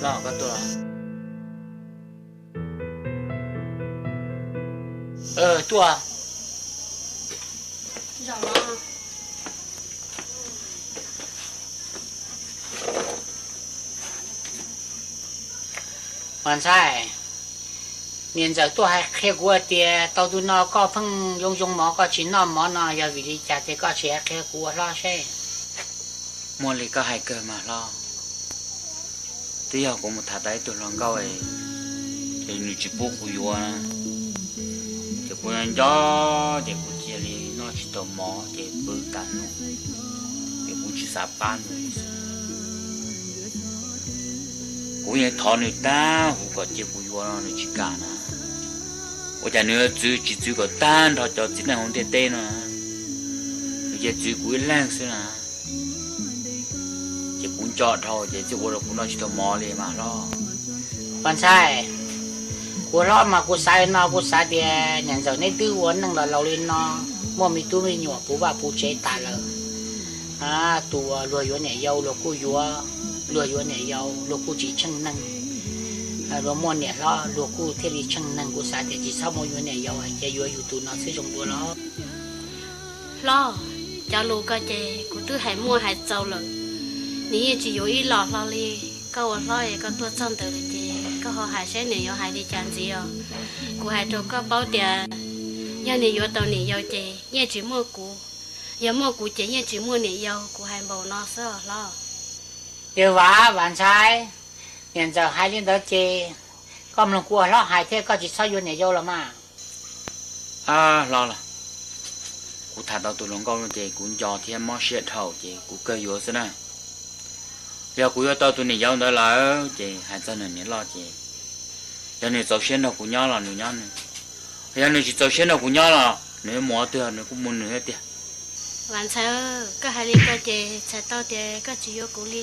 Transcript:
Koj tuaj. Tuaj. Mas ntxhais, niam ntxawm tuaj hais qhia kuv hais tias tau tus no koj pheej yoo zoo mov, koj tsis noj mov no yog vim li cas ces koj tsis hais qhia kuv ua hlob seb. Muaj li koj hais kawg mas hlob. Twb yog kuv mus tham tau ib tug hluas nkauj, ces nws tsis pub kuv yuav, ces kuv nco, ces kuv cia li noj tsis tau mov ces pw tas hnub, ces kuv tsis xav pab nws. Kuv yeej thov nws tag huv kom cia kuv yuav los nws tsis kam na. Ua cas nws yuav txwv tsis txwv kom tag nrho cov txiv neej hauv ntiaj teb no, nws cia txwv kuv ib leeg xwb na. Ces kuv nco dhau ces txij ua rau kuv noj tsis tau mov li mas hlob. Pas ntxhais, kuv hlob mas kuv xav li no, kuv xav tias niam ntxawm neb twb ua neej los laus li no, muaj me tub me nyuam puv vaj puv tsev tas lawm. Tus uas luag yuav niam yau luag kuj yuav, luag yuav niam yau luag kuj tsis tsheej neeg, luag muaj niam hlob luag kuj thiaj li tsheej neeg. Kuv xav tias tsis txhob mus yuav niam yau, ces yuav yus tus no xwb zoo dua los. Hlob, cov lus ko ces kuv twb hais muaj hais txaus lawm, nws yeej tsis yuav ib los hlo li. Koj ua hlob es koj tuaj txog ntawd lawm ces koj ho hais saib nws yuav hais li cas ntxiv os. Kuv hais rau koj paub tias yog nws yuav tau niam yau ces yeej tsis muaj kuv, yog muaj kuv ces yeej tsis muaj niam yau. Kuv hais npaum no xwb os hlob. Yawg Vam, Vam Ntxhais, niam ntxawm hais li ntawd ces koj mloog kuv ua hlob hais thiab, koj tsis txhob yuav niam yau los mas. Ab hlob los, kuv tham tau tus hluas nkauj no ces kuv nco thiab mob siab dhau ces kuv kawg yuav xwb na. Yog kuv yuav tau tus niam yau ntawd lawm ces hais txog nws niam loj ces yog nws txaus siab nrog kuv nyob los nws nyob nws, yog nws tsis txaus siab nrog kuv nyob los nws mus qhov twg nws kuj mus nws tiag. Vam Ntxhais, koj hais li ko ces txhais tau tias koj tsis yuav kuv li.